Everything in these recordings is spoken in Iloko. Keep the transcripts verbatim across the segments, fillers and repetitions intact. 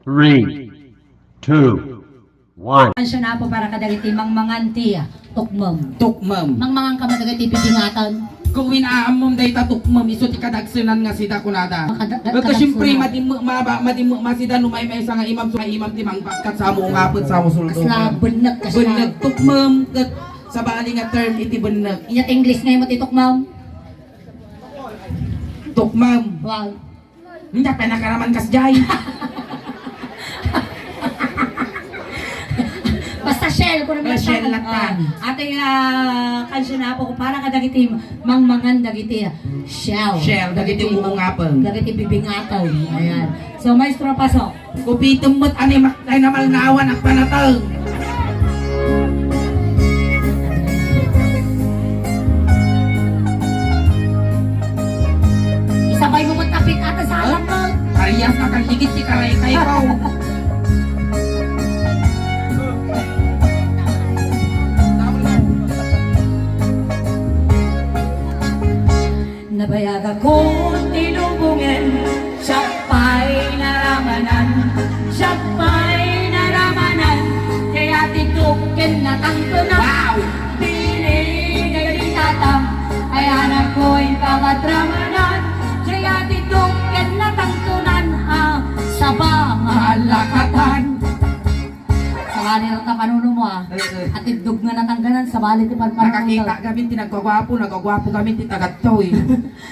Three, two, one. Ansyon, Apo, para kadagiti mangmangan ti tukmem. Tukmem. Mangmangan kami dagiti bibingatan. Gawin aamom dayta tukmem, isu ti kadagsenan nga sida kunada. Makada-, Ket kadagsenan. Siyempre, madimmek maba-, madimmek masida no maymaysa nga imam, nga imam ti mangbakkat, samo ungapet, samo suldo. Kasla bennek, kasla. Bennek tukmem, ket sabali nga term iti bennek. Inya ti English nga imo ti tukmem? Tukmem. Wow. Nya, pinakaraman kas jay. Basta shell, kuno. Basta shell lang ta. Ah, ati, ah, kansiyon, Apo, para kadagiti mangmangan dagiti, ah, shell. Shell, dagiti bibing-, ungapon. Dagiti bibingatan. Ayan. So, Maestro, pasok. Kupitem met, animak, ay namalnawan, agpanateng. Isabay mo met napit ata sa alam mo. Parehas na kan ligit ti karaykayko. Nabayagakon ti lubongen, siak pay naramanan, siak pay naramanan, kaya ti tukken natangtonan. Wow! Biling ay di tatang, ay anak ko'y pangadramanan, kaya ti tukken natangtonan, ah, saba nga alakatan. Sabali rata panuno mo, ah. Eh, eh. Atiddog nga natangganan, sabali ti panpanunot. Nakakita gamin ti nagwagwapo, nagwagwapo gamin ti tagattoy.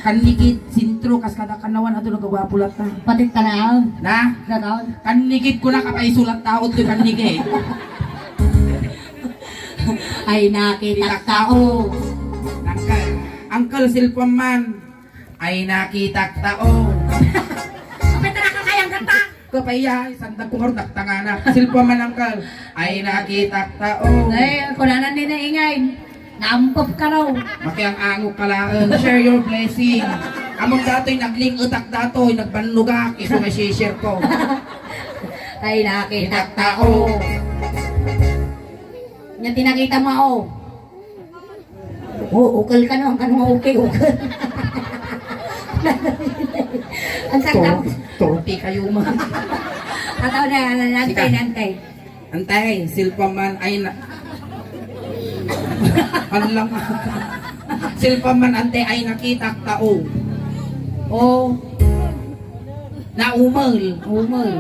Kannigit, sentro, kas kada kanawan, ato nagwagwapo latta. Pati tanaw. Na? Tanaw. Kannigit ko na kapaiso latta, utlo kannigit. Ay, nakitak tao. Uncle, Uncle, cellphone man. Ay, nakitak tao. Apay, tara ka kayang kanta. Kapaya, sandag ko ngarud, naktangana. Cellphone man, Uncle. Ay, nakitak tao. Ay, kunanan ni naingay. Naampep ka raw. Makiang-angok ka laeng. Share your blessing. Amon datoy, nagling-etak datoy, nagbannogak. Isu nga i-share ko. Ay, nakitak tao. Nya ti nakita mo, oh. Oh, ukol ka no, ang kanong okay, ukol. Ang sakit. Tor-, torpe kayo, ma. Ataw na, ano, antay, Sika. Antay. Antay, cellphone man, ay na. Ano lang? Cellphone man, antay, ay nakitak tao. Oh. Naumel, umel.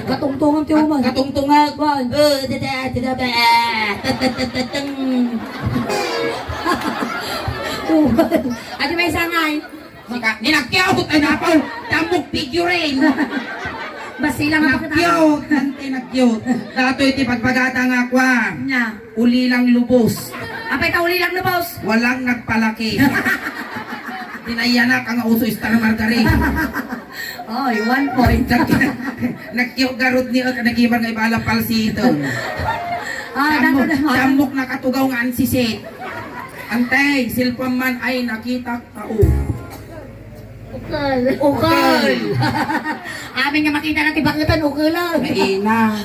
Katungtungan ti umel. Katungtungan. Wan. Eh, dada, dada, ba. Tat, tat, tat, tat, teng. Umel. Adi may sangay. Sika, ninagkiyaw, ay napaw. Tamog figurine. Basilan nga pagkatao. Nagkiyaw, nante nagkiyaw. Dato iti pagbagata nga, kwa. Nya. Ulilang lubos. Apay ta ulilang lubos? Walang nagpalaki. Tinayanak ang uso Star Margarine. Oy, one point. Nag-, nagkiyok garod ni, uh, nagibar nga ibala palsito. Ah, Tamok, dato na. Tamok nakatugaw nga ansisit. Antay, cellphone man ay nakitak tao. Ukol. Ukol. Amin nga makita na ti baketan, ukol, ah. Maina.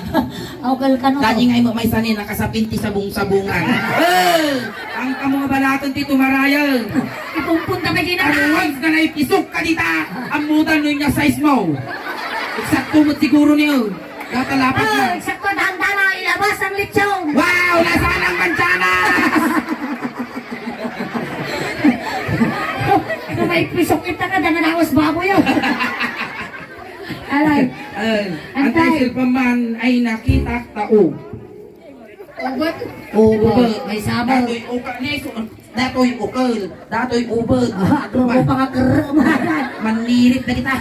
Ukol ka, no? Dati nga imo may sani, nakasapin ti sabong-sabongan. Eh! Ang kamo nga balaton ti tumarayan. Ipumpun ta may ginagawa. Ano, once na naipisok ka dita, amutan no yung size mo. Eksakto mo siguro niyo. Tatalapat na. Ah, eksakto, dahan-dahan na ilabas ang lechon. Wow! Nasaan ang mansanas? Kung may pisok kita ka, dangan awas baboy yun. Aray. Ay, antay, Aray. Silpaman ay nakitak tao. Ubat. Ubat. May sabal. Datoy uka-, ni, su-, datoy ukol. Datoy ubad. Ah, ano mo pa nga kerre-, Mannirit na kita.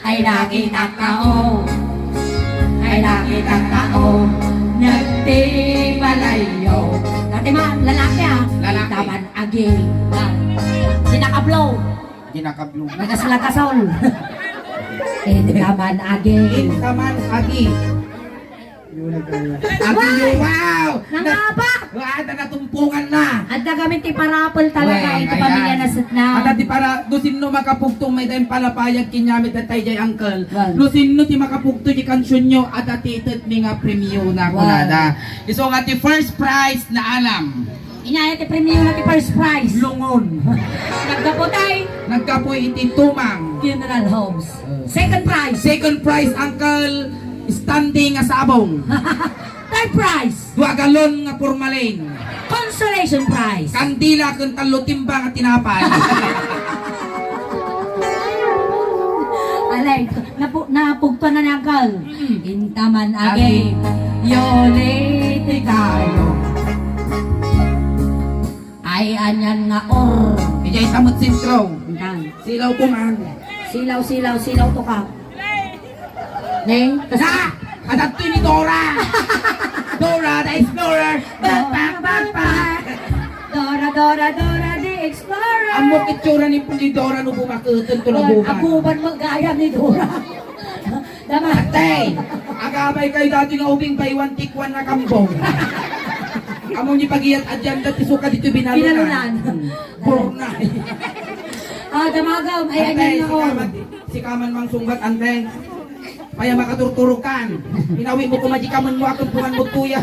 Ay, nakitak tao. Ay, nakitak tao. Nagtibalayo. Dati man, lalaki, ah. Lalaki. Taman agi. Kinakablo. Kinakablo. Nagas-lagasol. Intaman agi. Intaman agi. Agi, wow! Nangabak! Wow, ada natumpungan na. Adda kami ti parapol talaga, Wen, iti ayan. Pamilya na Sutnam. Ada ti para, no sinno makapugtong may dayang palapayag kinyamit da tay jay uncle. Wen. No sinno ti makapugto ti kansionyo, ada ti ited mi nga premio na Wen. Kunada. Isu nga ti first prize na alam. Inya ti premio na ti first prize. Lungon. Naggapu tay. Naggapu iti tumang. Funeral homes. Second prize. Second prize, Uncle, standing nga sabong. Third prize. Dua galon nga formalin. Consolation prize. Kandila ken tallo timba nga tinapay. Alay, napu-, napugtuan na ni Uncle. Mm. Intaman agi. Agi. Yoli ti kayo. Ay, anian nga or. Ijay sa met sentro. Intan. Silaw ko man. Silaw, silaw, silaw to ka. Ne? Sa! Adadto ni Dora! Dora the Explorer! Backpack, backpack! Dora, Dora, Dora the Explorer! Ammo itsura ni, ni Dora no bumaketen to. Ay, naguban. Aguban mo gaya ni Dora. Dama. Ate! Agabay kayo dati nga ubing buy one take one nga kambong. Among ni pagiyat adyan dati suka dito binalunan. Binalunan. Burnay. Ah, damagam. Ay, ate, anian nga or. Sikaman, sikaman mang sungbat, ante. Paya makaturturukan. Inawi mo kumadikaman mo akong pungan mo tuya.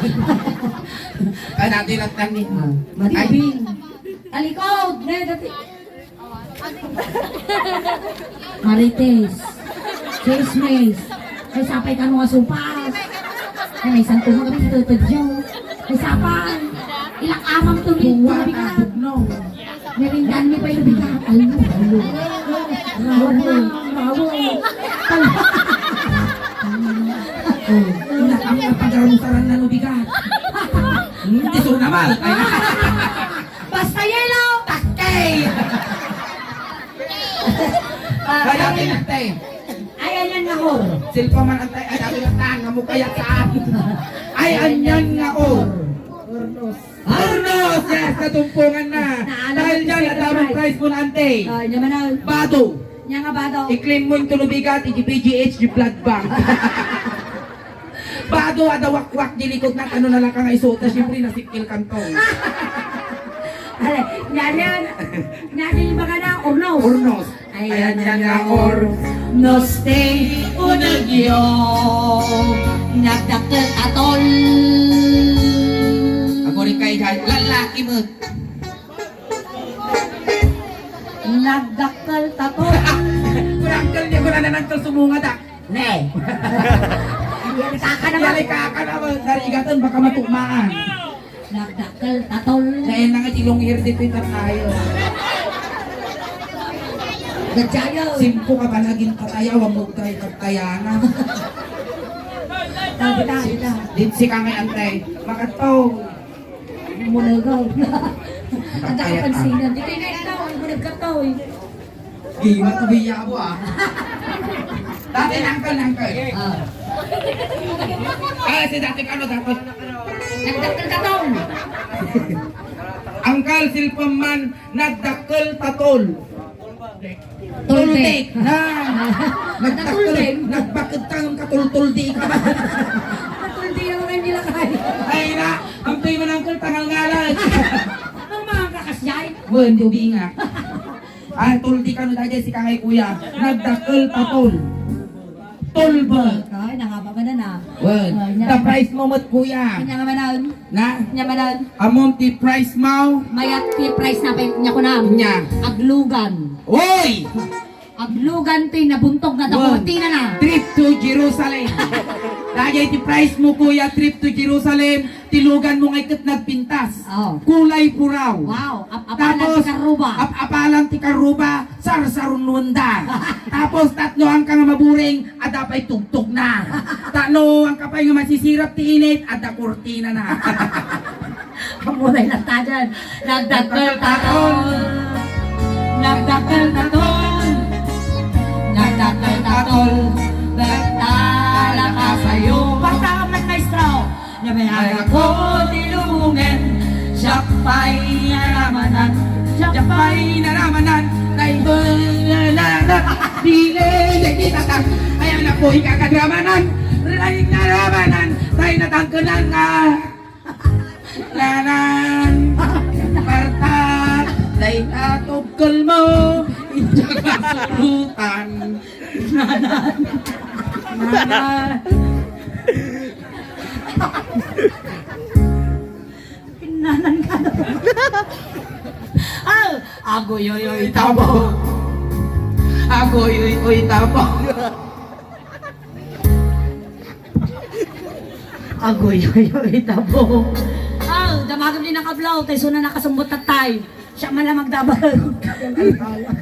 Ay, dati natang ni. Ah, matibing. Talikod. Ne, dati. Marites. Chismis. Ay, sapay ka nga supas. Ay, may santo mo kami tutudyo. Ay, sapay. Ilang amang tubig. Buwa tubig ka, ka. Bugnaw. Merindahan mi pa yung bigat. Ay, no, ay, no. Rawa, rawa. Oh, ina kami ang pagaramusaran na no bigat. Hmm, tiso naman. Ay, Basta yelo! Takey! Ah, ay, ay, ate, ate. Ay, anian nga or. Silpa man, ante. Ay, ate, ate, nga mo kaya saan? Ay, anian nga or. Hornos. Hornos! Yes, natumpungan na. Naalam. Dahil ko dyan, second ang daming prize. Prize mo na, ante. Ah, ania man, ah. Bado. Ania nga bado? I-claim mo yung tulubigat, iti P G H, di blood bank. Bado, adda wakwak di likod na, ano na lang ka nga isuot na, siyempre, nasikil kanto. Ay, ania, ania, ania, yung mga na, hornos. Hornos. Ay, ania, ania, ania, hornos, te, unegyo. Nagdakkel a tol. Agori kay, lalaki mo. Nagdakkel ta tol. Kurang kal niya, kurang na nang kalsumunga da. Ne. Yari ka ka naman. Yari ka ka naman. Narigaton, baka matumaan. Nagdakkel ta tol. Kaya na nga, ilong hair dito yung tayo. Gadyayo. Simpo ka ba naging patayaw, ang mugtay pagtayana? Ah, dita, dita. Ditsi ka nga, antay. Makataw. Munagaw. Ang dakapansinan. Di kayo na ikaw, ang munag ka tao eh. Di, matubiya mo, ah. Dati nangkal, nangkal. Ah. Ah, si dati ano, dati? Nagdakkel ka tao. Angkal, silpam man, nagdakkel ta tol. Tultik. Tultik. Na. Nagdakkel, nagdakkel. Nagbaked ka ng katultuldi ka. Katuldi ang mga nilakay. Ay na, ang tayo man angkal, tangal ngalan. Ang mga kakasyay. Wen, di ubinga. Ah, tuldi ka no, dahil si kangay kuya. Nagdakkel ta tol. Tulbek. Ay, nangaba man na. Wen. Ay, nya. The prize mo met, kuya. Nya nga manan. Na? Nya manan. Among ti prize mo. Mayat ti prize na pa nya kunam. Nya. Aglugan. Oy! Aglugan ti nabuntog na. Wen. Dakurtina na. Trip to Jerusalem. Dagay ti prize mo, kuya, trip to Jerusalem. Ti lugan mo ngay ket nagpintas. Oh. Kulay buraw. Wow, ap-apalan ti karruba. Tapos, ap-apalan ti karruba, sarsarunwenda. Tapos, tatlo ang ka nga maburing, adda pay tugtog na. Tano ang ka pay nga masisirap ti init, adda kurtina na. Amuray na tagan. Nagdakkel ta tol. Nagdakkel ta tol. Nagdakkel ta tol. Betala ka sayo. Basta ka, maestro. Nabayag ako ti lubongen, siak pay naramanan, siak pay naramanan, tay na na na, dili, dili tatang, ay anak ko, ikakadramanan, ray naramanan, tay natangkenan nga, nanan, partak, tay natugkel mo, injak masulutan, nanan, nanan. Pinanan ka na. Ah, agoyoyoy tabo. Agoy, uy, uy, tabo. Agoy, uy, uy, tabo. Ah, damagem ni nakablaw, tay suna nakasumbot tattay. Siya man lang magdabag.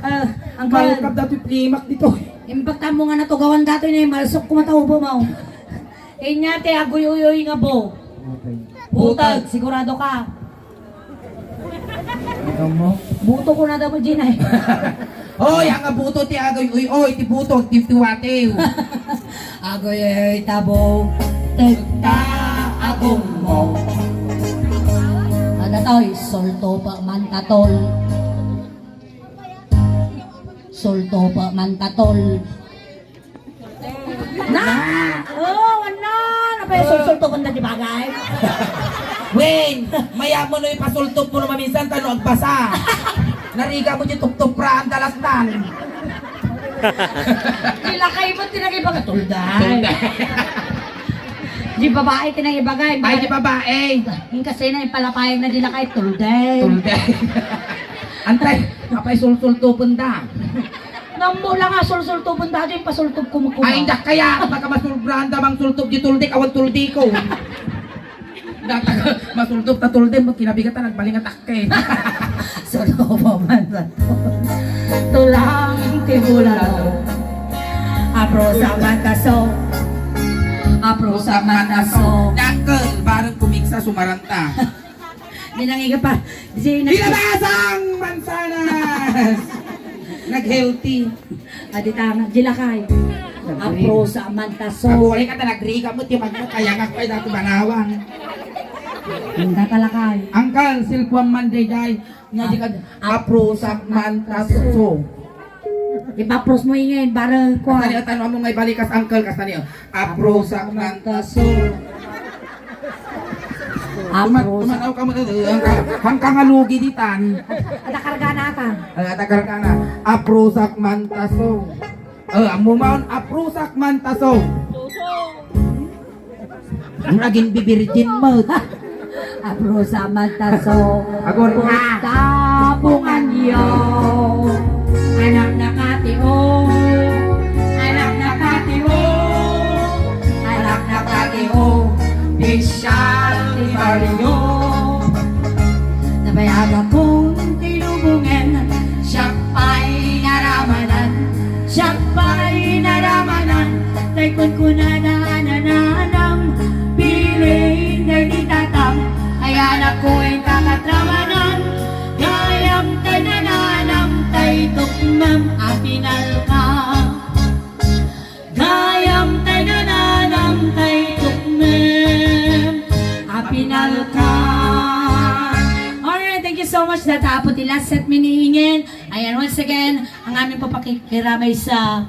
Ah, ang Malkab datoy plimak dito. Imbag tamo nga natugawan datoy ni malsok ko mataubo mo. Inya ti agoy, uy, uy, nga bo. Okay. Butag, sigurado ka. Ikaw mo? Buto ko na daw mo, Gina, eh. Hoy, ang abuto ti agoy, uy, oy, ti buto, ti tiwatiw. Agoy, uy, uy, tabo. Tagta, agong mo. Ano to, eh? Solto pa man tatol. Solto pa man tatol. Na! Oh, ano? Napay sulsultupon na di bagay? Wen, mayat mo no ipasultup mo no maminsan ta no agbasa. Narigat mo di tuptupra ang dalastan. Di lakay mo, tinagay baga, tulday. Tulday. Di babae, tinagay bagay. Ay, di babae. Yung kasi na, ipalapayag na di lakay, tulday. Tulday. Antay, apay sulsultupon da. Namula nga sulsultupon da, di pasultup kumukuma. Ay, dak kaya, baka masulbrahan da mang sultup di tuldi, awan tuldi ko. Datag, masultup ta tuldi, mo kinabigatan, nagbaling atak. Okay. Solo pa man sa tulang ti bulalo. Apro sa mataso. Apro sa mataso. Dakkel, bareng kumiksa, sumaranta. Di nangiga pa. Di na- Binabasang mansanas! Nag-healthy. Adi tama, di lakay. Apro sa mantaso. Ako, wala ka ta nagrigat mo, ti magkakaya nga ko ay dati banawang. Ang tatalakay. Angkal, silpuan man, day, day. Nga di ka, aprusak man ta so. Ipapros mo ingen, bareng ko. Kasta ni, tano mo nga ibalikas, angkel, kasta ni, aprusak man ta so. Aprusak. Tumanaw ka mo, eh, hangka, hangka nga lugi ditan. Ada karga na ka. Ada karga na. Aprusak man ta so. Eh, ammo man, aprusak man ta so. Naging bibirgin mo. Apro sa mataso. Agor ka. Punta pungan yo. Anak na katio. Anak na katio. Anak na katio. Pisyal ti barrio. Nabayaga kong tilubungen. Siak pay naramanan. Siak pay naramanan, tay kunkunada a nananam, piling daydi tatam, ay anak ko ay kakatramanan, gayam tay nananam, tay tukmam a pinalka. Gayam tay nananam, tay tukmam a pinalka. Alright, thank you so much. Data po ti last set mi ni Ingen. Ayan, once again, ang aming papakikiramay sa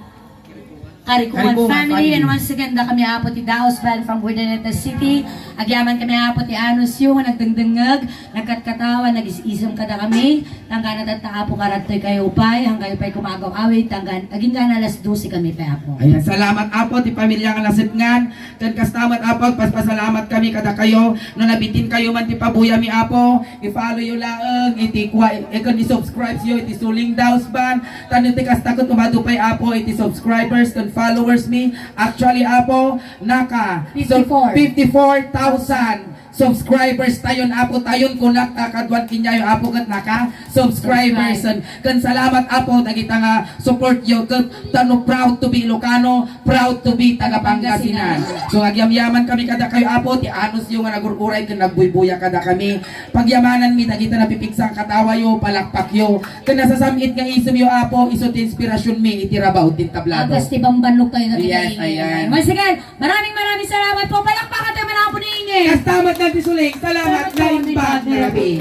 Karikuman family, and once again, da kami, Apo, ti Daos Band from Urdaneta City. Agyaman kami, Apo, ti anus yo nga nagdengdengngeg, nagkatkatawa, nagis-isem kada kami. Tanggana tatta, Apo, karattoy kayo pay, hanggayo pay kumagaw-awit, tanggan, agingga na alas dose kami pay, Apo. Ayan, salamat, Apo, ti pamilya nga nasipngan. Ken kasta met, Apo, agpaspasalamat kami kadakayo no nabitin kayo man ti pabuya mi, Apo. I-follow yo laeng iti kua-, eh, ken i-subscribe yo iti Suling Daos Band. Tano ti kasta ket umadu pay, Apo, iti subscribers ken followers mi. Actually, Apo, naka so, fifty-four. Fifty-four thousand subscribers tayon, Apo, tayon kunak ta kaduan kaniayo, Apo, ket naka subscribers. Subscribe. Ken salamat, Apo, dagita nga support yo ket tano proud to be Ilocano. Proud to be taga Pangasinan. Pangasinan. So, agyamyaman kami kadakayo, Apo, ti anus yo nga nagur-uray ken nagbuybuya kadakami. Pagyamananmi dagita napipigsa nga katawa yo, palakpak yo. Ken nasasam-it nga isem yo, Apo, isu ti inspirasyon mi iti rabaw ti tablado. Agas ti bambannog tayo na. Yes, ayan. Once again, maraming, maraming salamat po. Palakpakan tayo, manapon ni Ingen. Kasta met nga ti Suling. Salamat, salamat po, naimbag nga rabii.